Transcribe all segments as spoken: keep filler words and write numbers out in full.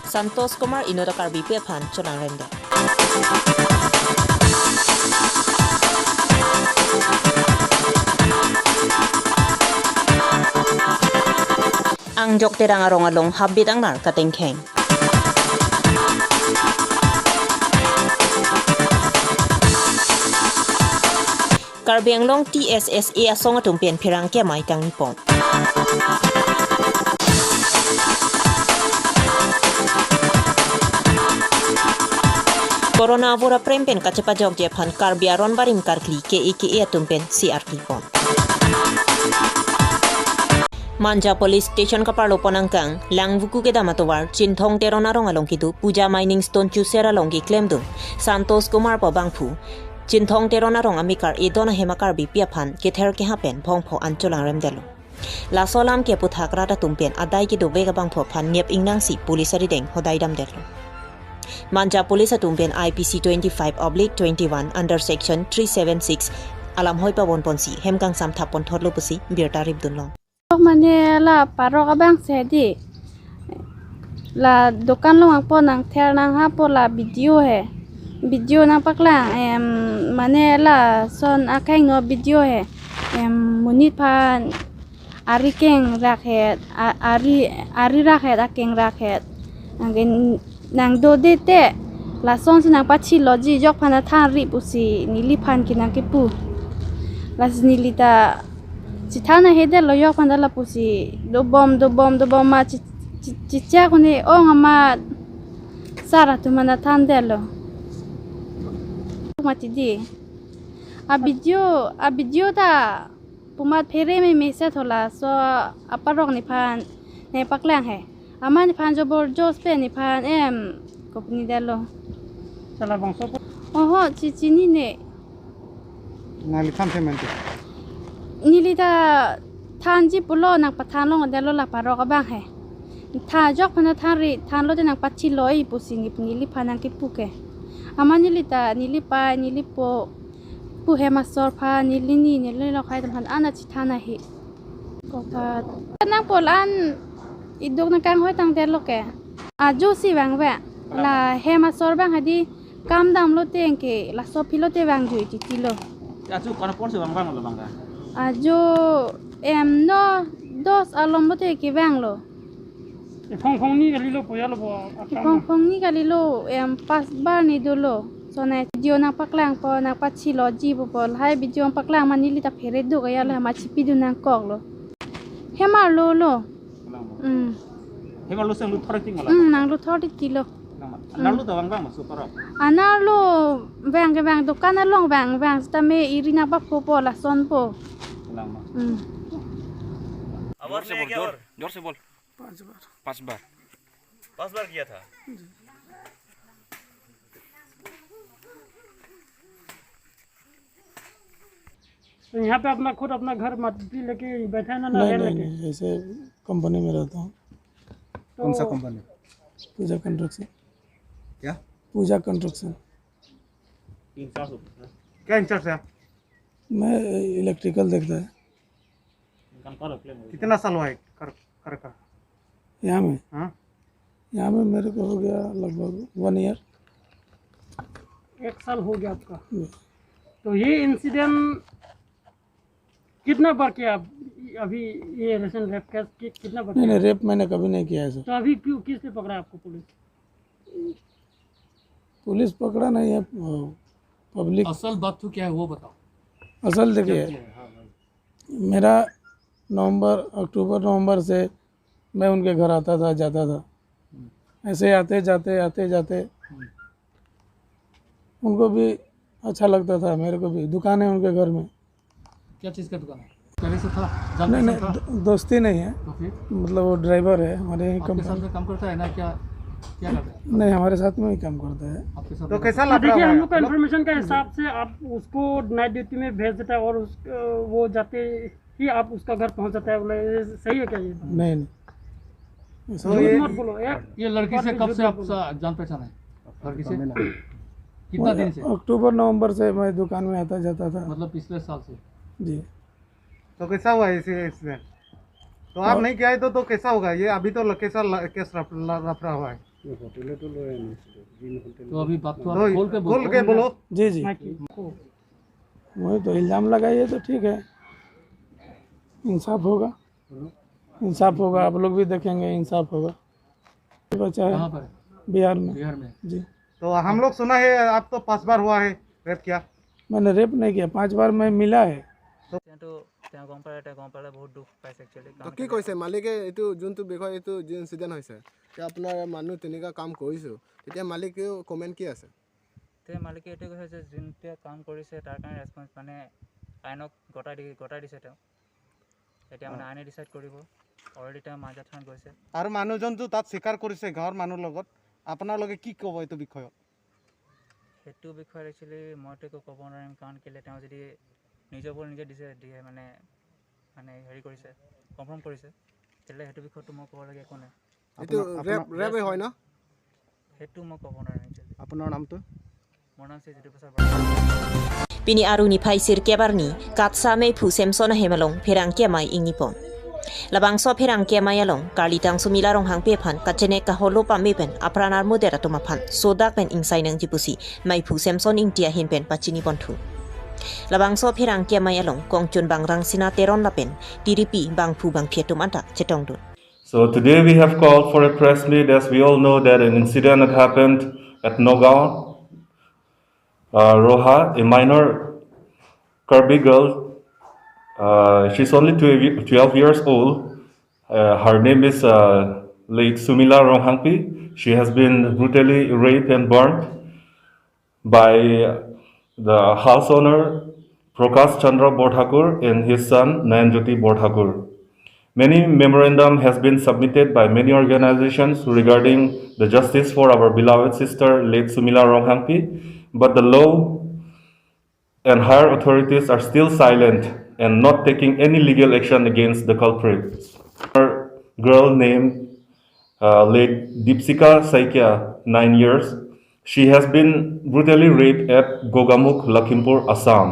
Santosh Kumar inut a Karbipi aphan cholangremdet. Angjok Terang arong along hapbit angnar katengkheng. Karbi Anglong T S S A asong atum pen pherangke amei kangni pon. Corona avur aprem pen kachepajokji aphan Karbi aron barim karkli ke-e ke-e atum pen C R T pon. Manja Police Station kaparlo pon angkang, Langvuku kedam atovar, Chinthong Teron arong along kedo, Puja Mining Stone Chuser along keklemdun Santosh Kumar pu abangphu, Chinthong Teron arong amekar edon ahem a Karbipi aphan kether keha pen bhongpho an cholangremdetlo. Laso alam ke aputhak rat atum pen adai kedovek abangphu aphan nep ingnangsi police arideng hodai damdetlo. Manja police atum pen I P C twenty-five oblique twenty-one under section three seven six alam hoi pavon ponsi hem kangsam thap pon thotlo pusi birta ripdunlong. Mane la parok abang si di. La dukan along nangpo nangther nanghapo la video he. Video nangpaklang em mane lason akeng no video he. Em monit aphan ari kengrakhet, a-, ari, ari rakhet, akengrakhet. Anke nangdodete, lasonsi nangpachilo ji jok aphan thanri pusi neliphan ke nangkepu. Lasi neli ta chethana hedetlo jok aphan ta lapusi dobom, dobom, dobom ma chi, chi, chichak une ong amat sar atum aphan thandetlo. Mati di. A video, a video ta pumat phere me mese thola so aparok nephan nepaklang he. Amat nephan joborjosti pen nephan em kopini detlo. Chala bangso po. Oho, chi chinine. Nangli than the mante. Neli ta thanji pulo nangpathan longdetlo la parok abang he. Tha jok aphan thanri thanlote nangpachiloi pusi neli neliphan nangkepu ke. Amat neli ta neli pa neli po pu hem asor aphan neli ni neli lokhai atum aphan ana chethana he. Kopat. Nangpo la-an iduk nangkanghoi tangdetlo ke. Ajo si vangve. La hem asor abang hadi kam damlote anke laso aphi lote vangju titilo. Ajo kona porsi vangvanglo bang ka? Ajo em no dos alom lote kevanglo. Iphong phongni kalilo poya lo bo akam. Iphong phongni kalilo em pas bar ni dolo. Sonai video nangpaklangpo nangpachilo ji pupo lahai video nangpaklang ma neli ta phere duk aya lo ma chipidun nangkoklo. Hem arlo lo. Hmm. Hem arlo si nangluthor ting wala. Hmm, nangluthor ting kilo. Nangma. Anerlo ta vangvang ma so parok. Anerlo vang kevang dukan along vangvang sitame eri nangpaphopo lasonpo. Nangma. Hmm. जोर से बोल, जोर, जोर से बोल। पांच बार। पांच बार। पांच बार किया था। तो यहाँ पे अपना खुद अपना घर मट्टी लेके बैठा है ना, ना नहीं, रेंट नहीं, लेके? नहीं, ऐसे कंपनी में रहता हूँ। तो कौन सा कंपनी? पूजा कंस्ट्रक्शन। क्या? पूजा कंस्ट्रक्शन। इंचार्ज हो? क्या इंचार्ज है आप? मैं इलेक्ट्रिकल देखता है। कितना साल हुआ है कर, कर, कर? यहाँ में? हाँ। यहाँ में मेरे को हो गया लगभग वन ईयर। एक साल हो गया आपका। जी। तो ये इंसिडेंट कितना बार किया आप? अभी ये रिसेंट रेप केस कि-, कितना बार नहीं, किया? नहीं, रेप मैंने कभी नहीं किया है, सर। तो अभी क्यों, किस लिए पकड़ा आपको पुलिस? पुलिस पकड़ा नहीं है, अ, पब्लिक। असल बात तो क्या है, वो बताओ। असल देखिए, क्या किया है? हाँ, हाँ। मेरा नवंबर, अक्टूबर, नवंबर से मैं उनके घर आता था, जाता था। हम्म। ऐसे आते जाते, आते जाते हम्म। उनको भी अच्छा लगता था, मेरे को भी। दुकान है उनके घर में। क्या चीज़ का दुकान है? पहले से था? जान नहीं, पहचान नहीं, था? दो-, दोस्ती नहीं है। तो फिर? मतलब, वो ड्राइवर है हमारे यहीं आपके कंपनी। साथ में काम करता है ना? क्या, क्या करता है? नहीं, हमारे साथ में ही काम करता है। आपके साथ तो में कैसा काम तो लफड़ा देखिए, हुआ हम है? लोग का मतलब इन्फॉर्मेशन का हिसाब से आप उसको नाइट ड्यूटी में भेज देता है और उस, वो जाते ही आप उसका घर पहुंच जाता है, बोले, ये सही है क्या ये? नहीं, नहीं। ऐसा तो झूठ ये मत बोलो, एक ये लड़की से बात भी कब झूठ से मत आप बोलो। सा-, जान पहचान है? लड़की से? कितना दिन से? अक्टूबर, नवंबर से मैं दुकान में आता जाता था। मतलब पिछले साल से? जी। तो कैसा हुआ इसी एक्सीडेंट? तो आप और नहीं किया है तो, तो कैसा होगा? ये अभी तो ल-, कैसा ल-, केस रफ-, ल-, लफड़ा हुआ है? হোটেলে তো লৈ আনিছিলো, গ্ৰীণ হোটেল। তো আমি বাতটো आप खोल के बोलते हैं। जी, जी। वही तो, इल्जाम लगाइए तो ठीक है, इंसाफ होगा। इंसाफ होगा, आप लोग भी देखेंगे, इंसाफ होगा। बच्चा है। कहाँ पर है? बिहार में। बिहार में। जी। तो हम लोग सुना है आप तो पांच बार हुआ है रेप किया। मैंने रेप नहीं किया, पांच बार मैं मिला है। তো তেওঁ গম পালে, তেওঁ গম পালে বহুত দুখ পাইছে একচুৱেলি। তো কি কৈছে মালিকে, এইটো যোনটো বিষয়, এইটো যি ইনচিডেণ্ট হৈছে, যে আপোনাৰ মানুহ তেনেকুৱা কাম কৰিছো, তেতিয়া মালিকেও কমেণ্ট কি আছে? তে মালিকে এইটো কৈছে যে যোনটোৱে কাম কৰিছে তাৰ কাৰণে ৰেছপন্স, মানে আইনক গতাই দি, গতাই দিছে তেওঁ। এতিয়া মানে আইনে ডিচাইড কৰিব। অলৰেডি তেওঁ মাজত থান গৈছে। আৰু মানুহজনটো তাত স্বীকাৰ কৰিছে গাঁৱৰ মানুহ লগত, আপোনালোকে কি ক'ব এইটো বিষয়ত? সেইটো বিষয়ত একচুৱেলি মইতো একো ক'ব নোৱাৰিম, কাৰণ কেলে তেওঁ যদি নিজৰ ওপৰত নিজে দিছে, দিয়ে মানে, মানে হেৰি কৰিছে, কনফাৰ্ম কৰিছে, তেতিয়াহ'লে সেইটো বিষয়ততো মই ক'ব লাগে একো নাই। এইটো আপোনাৰ, ৰেপ, আপোনাৰ ৰেপে হয় ন? সেইটো মই ক'ব নোৱাৰিম একচুৱেলি। আপোনাৰ নামটো? মোৰ নাম শ্ৰী জিতু প্ৰসাদ Bora. Pini arni phai sirkep arni, KATSA meiphu Samson ahem along pherangke amei ingnipon. Labangso pherangke amei along, karlitang Sumila Ronghangpi aphan kachenek kaholo pame pen apran armuder atum aphan sodak pen ingsai nangji pusi meiphu Samson Ingti ahin pen pachini ponthu. Labangso pherangke amei along kongchun bang Rangsina Teron lapen tiripi bangphu bangphi atum anta chetongdun. So today we have called for a press meet, as we all know that an incident had happened at Nagaon, uh, Roha, a minor Karbi girl. Uh, she's only twelve, twelve years old. Uh, her name is, uh, late Sumila Ronghangpi. She has been brutally raped and burned by the house owner Prakash Chandra Borthakur and his son Nayan Jyoti Borthakur. Many memorandum has been submitted by many organizations regarding the justice for our beloved sister, late Sumila Ronghangpi, but the law and higher authorities are still silent and not taking any legal action against the culprits. A girl named, uh, late Dipsika Saikia, nine years. She has been brutally raped at Gogamukh, Lakhimpur, Assam.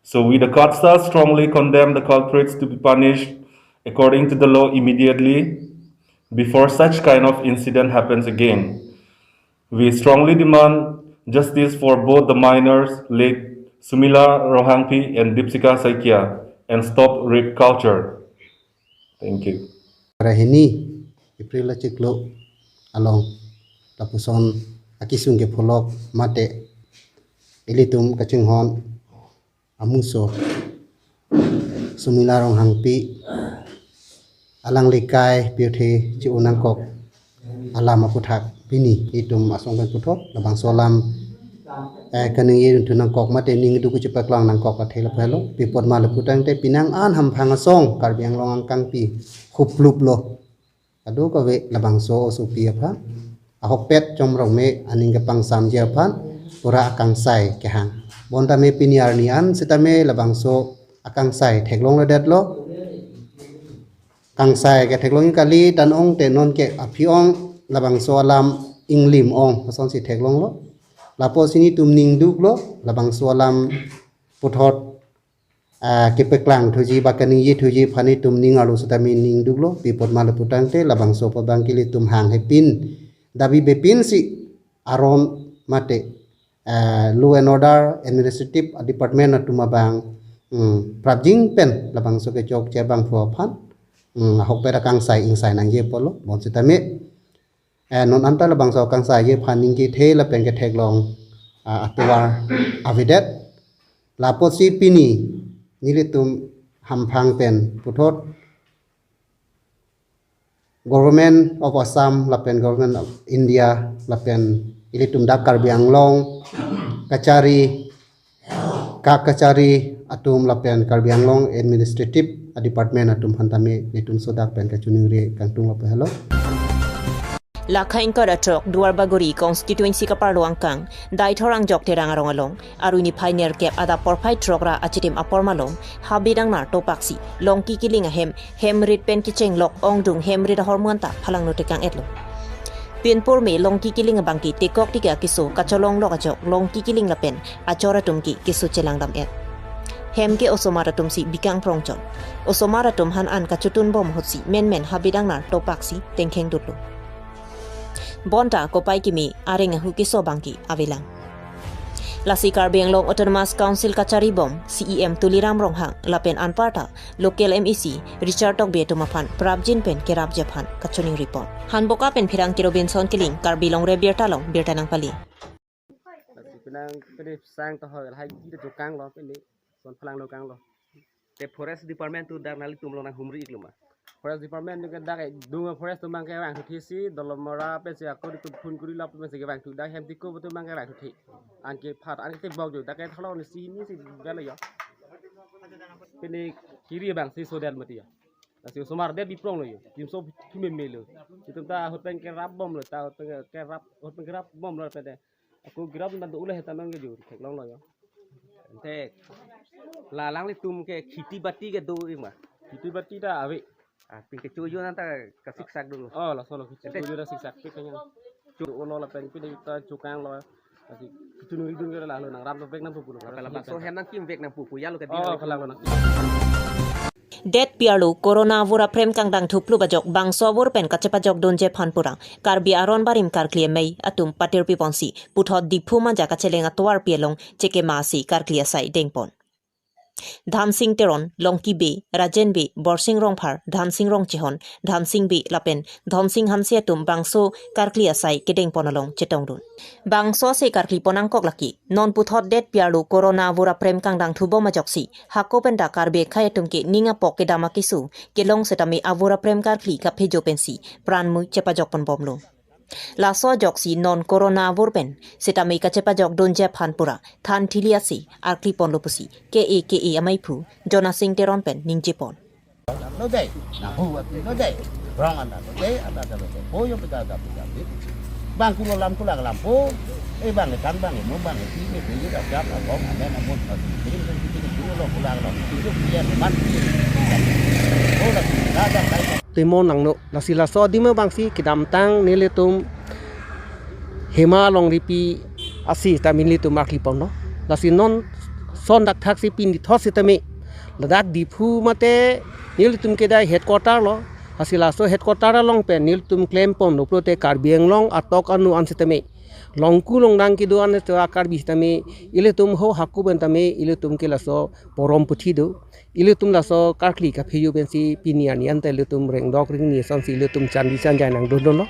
So we, the KATSA, strongly condemn the culprits to be punished according to the law immediately before such kind of incident happens again. We strongly demand justice for both the minors, late Sumila Ronghangpi and Dipsika Saikia, and stop rape culture. Thank you. Arahini April achiklo along lapuson akesung kepholok mate ilitum kachinghon amuso Sumila Ronghangpi alangli kai pirthe chi-o nangkok alam aputhak pini itum asong pen puthot labangso alam, eh, kaningje dunthu nangkok mate ning duk chepaklang nangkok athe lapu helo. Pi apot ma lapu tangte penang an hamphang asong Karbi Anglong angkangpi huplup lo. Kadokave labangso osopi aphan ahokpet chomrong me aning kepangsamji aphan pura akangsai kehang. Bonta me pini arni an seta me labangso akangsai theklongledetlo. Kangsai ketheklong kali, tan ong te non ke aphi ong labangso alam inglim ong asonsi theklonglo. Lapusi netum ning duklo labangso alam puthot, ah, kepaklang thuji ba kaningje thuji aphan netum ning arlo seta me ning duklo. Pi apot ma lapu tangte labangso abang ke ilitum hang hepin dabi bepin si aron mate, ah, law and order, administrative department atum abang, hmm, prapjin pen labangso kechokche abangphu aphan, hmm, ahokpet akangsai ingsai nangji apotlo. Bonsitame, eh, non anta labangso akangsaiji aphan ning kethe lapen ketheklong, ah, atovar avedet. Lapusi pini nelitum hamphang pen puthot Government of Assam lapen Government of India lapen ilitum dak Karbi Anglong kachari, ka kachari atum lapen Karbi Anglong Administrative Department atum aphan tame netum sodak pen kachiningri kangtung lapu helo. Lakha ingkoi ra throk Duarbagori constituency kaparlo angkang Daithor Angjok Terang arong along arni phai nerkep adap porphai throk ra achitim apor malom habit angnar topaksi Longki Killing ahem hem rit pen kechenglok ongdung hem rit ahormu anta phalangno tekang-etlo. Pinpur me Longki Killing abangke tekok tike akeso kacholong lok ajok Longki Killing lapen achor atum ke keso chelangdam-et. Hem ke osomar atum si bikang prongchot. Osomar atum han an kachotun bom ahutsi menmen habit angnar topaksi tengkheng dutlo. Bonta kopai kimi areng ahu keso abangke avelang. Lasi Karbi Anglong Autonomous Council kacharibom C E M Tuliram Ronghang lapen anparta local M A C Richard Tokbi atum aphan prapjin pen kerapji aphan kachiningri pon. Hanboka pen Phirang Kiro Benson Killing, Karbi Longri Abirta along birta nangpali. Lasi penang pede sang tohoi lahai kita jokanglo pede son phalang dokanglo. Te Forest Department atum dak nanglitum along nanghumri iklo ma? Forest Department atum ke dak dung forest atum abangke vangthuthesi, Dolamara pensi ako ditum phun kuri lap pensi kevangthu, dak Hemtiko atum abangke vangthuthi. Anke phat anke tebok jo, dak ke thalong ni si ni si bela yo. Pini kiri abang si sodet mati yo. Lasi osomar det biprong lo yo. Jimso thumeme lo. Itum ta ahut pen kerapbomlo, ta ahut pen kerap, ahut pen kerapbomlo pede. Ako grab na do ulah hetan nang ke jur, theklonglo yo. Thek. La alanglitum ke kheti bati kedo ima? Kheti bati ta ave. Ah, pin kecho jo nang ta kasiksak dolo. Oh, laso lo kheti kecho jo ta siksak pik kanya. Cho olo lapen pin ta chokanglo. Lasi kachiningri dun ke lalo nangraplo vek nangpo pulo. Pala bangso hem nangkim vek nangpo pu ya lo ke. Oh, pala lo nang. Det pi arlo Corona avur aprem kangdang thuplup ajok bangso avur pen kachepajok dunji aphan pura Karbi Aron Barim karkli amei atum patirpi ponsi puthot Diphu Manja kacheleng atovarpi along chekema si karkli asai dengpon. Dhamsing Teron, Longki Bey, Rajen Bey, Borsing Rongphar, Dhamsing Rongchehon, Dhamsing Bey lapen Dhonsing Hanse atum bangso karkli asai kedengpon along chetongdun. Bangso asai karkli pon angkok lake non puthot det pi arlo Corona avur aprem kangdang thubom ajoksi hako pen ta Karbi akhei atum ke ning apok kedam akeso kelong setame avur aprem karkli kaphejo pensi pran mui chepajok ponbomlo. Laso ajoksi non Corona avur pen setame kachepajok dunji aphan pura than thili asi arkli ponlo pusi K A K A amaiphu Jonasing Teron pen ningje pon. Lo dei, na hu ati lo dei, rong anda lo dei, anda anda lo dei, boyo pita ada pita di. Bang kulo lam kulak lampo, eh bang ikan bang imu bang iti ni beli dah siap abang amen amun. Jadi kita kita dulu lo kulak lam, itu dia teman. Oh lagi ada kai. Timon nangno, lasi laso adim abangsi kedamtang nelitum Hema Longripi asi ta nelitum arkli ponlo. Lasi non son dak thaksi pini thot setame ladak Diphu mate nelitum kedai headquarter lo. Lasi laso headquarter along pen nelitum klem ponlo pulote Karbi Anglong atok anu an setame, longku longdang kedo an setame Karbi setame, ilitum ho hako pen tame ilitum ke laso porom puthi do. Ilitum laso karkli kaphejo pensi pini arni anta ilitum rengdok ringni asonsi ilitum chandi chanjai nangdundunlo.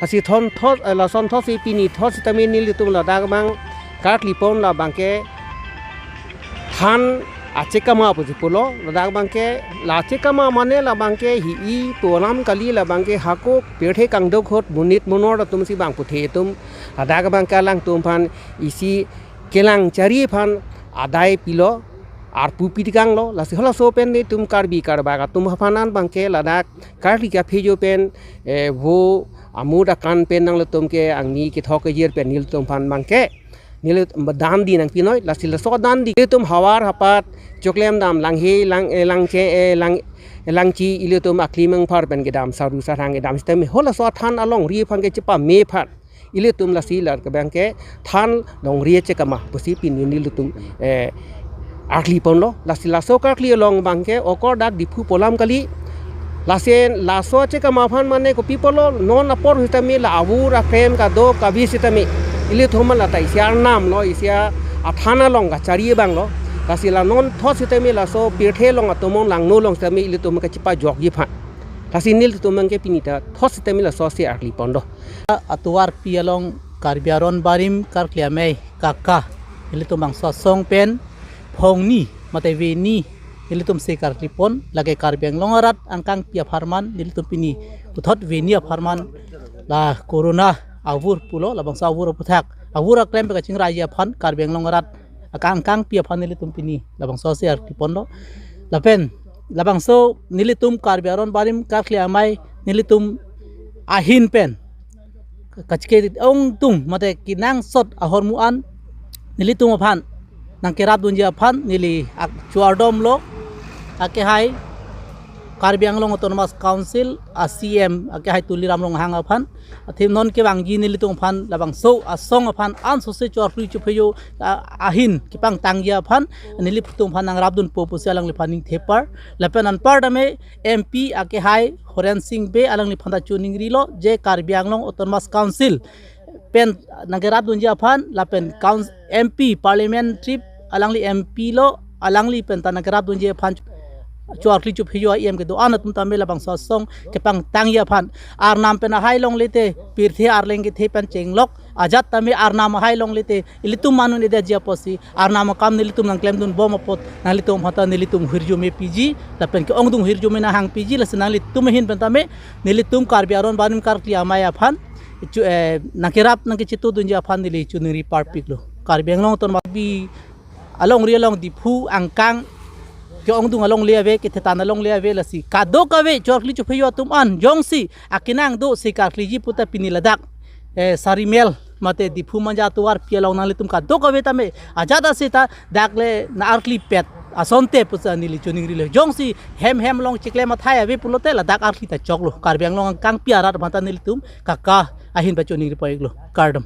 Lasi thon thot, eh, lason thotsi pini thot setame nelitum ladak abang karkli pon labangke than achekama pusi pulo, ladak abangke la achekama mane labangke hi-i pu alam kali, labangke hako pirthe kangdok ahut monit monor atumsi bang puthe atum ladak abangke alangtum aphan isi kelang chari aphan adai pilo, arpu pitikanglo, lasi halaso pen nelitum Karbi Karbak atum aphan an abangke ladak karkli kaphejo pen, eh, vo amud akan pen nanglitum ke angni kethok kejir pen nelitum aphan abangke nelitum dan di nangpinoi, lasi laso dan di nelitum havar hapat choklem dam langhe lang, eh, langche, eh, lang, langchi ilitum akli mengphar pen kedam saru sarang kedam setame halaso athan alongri aphan ke chepame aphan ilitum lasi la abangke than longri chekama pusi pini nelitum, eh, arkli ponlo. Lasi laso karkli along abangke okor dak Diphu pu alam kali. Lasi laso chekama aphan mane kopi pulo, non apor setame la avur aprem kadokave setame ilitum la ta isi arnam lo, isi athan along kachari abang lo. Lasi la non thot setame laso pirthe along atomon langno along setame ilitum kachepajokji aphan. Lasi nelitum abangke pini ta thot setame laso si arkli ponlo. Atovarpi along Karbi Aron Barim karkli amei kaka, ilitum bangso asong pen phongni mate veni ilitum si karkli pon, lake Karbi Anglong arat angkangpi apharman, ilitum pini puthot veni apharman la Corona avur pulo, labangso avur aputhak avur aklem pen kachingraiji aphan Karbi Anglong arat akang angkangpi aphan nelitum pini labangso si arkli ponlo. Lapen labangso nelitum Karbi Aron Barim karkli amei nelitum ahin pen kachike ongtung mate kenangsot ahormu an nelitum aphan nangkerap dunji aphan neli ak chuardom lo, akehai Karbi Anglong Autonomous Council a C M akehai Tuliram Ronghang aphan, athema non kevangji nelitum aphan labangso asong aphan ansose chorkli chophejo a- ahin kepangtangji aphan nelitum aphan nangrapdunpo pusi alangliphan ningthepar. Lapen anparta me M P akehai Horen Sing Bey alangliphan ta choningrilo je Karbi Anglong Autonomous Council pen nangkerapdunji aphan lapen council M P parliamentary alangli M P lo, alangli pen ta nangkerapdunji aphan chorkli chophejo a-M K do-an atum tame labangso asong kepangtangji aphan. Arnam pen ahai longle te pirthe arleng kethe pen chenglok ajat tame Arnam ahai longle te ilitum manun edaji apotsi Arnam akam nelitum nangklemdunbom apot nanglitum aphan ta nelitum hirjume piji lapen ke-ongdung hirjume nanghangpiji. Lasi nanglitum ahin pen tame nelitum Karbi aron barim karkli amei aphan chu, eh, nangkerap nangkechitudunji aphan neli choningri parpiklo. Karbi Anglong Autonomous Council alongri along Diphu angkang ke-ongdung alongle ave, kethetan alongle ave, lasi kadokave chorkli chophejo atum an jongsi akenang do si karkliji puta pini ladak, eh, Sarimel mate Diphu Manja atovarpi along nanglitum kadokave tame ajat ase ta dak le nang-arklipet asonte pusi neli choningrilo. Jongsi hem hem along chiklem athai ave pulote ladak arkli ta choklo. Karbi Anglong angkangpi arat aphan ta nelitum kaka ahin pachoningri po-iklo. Kardom.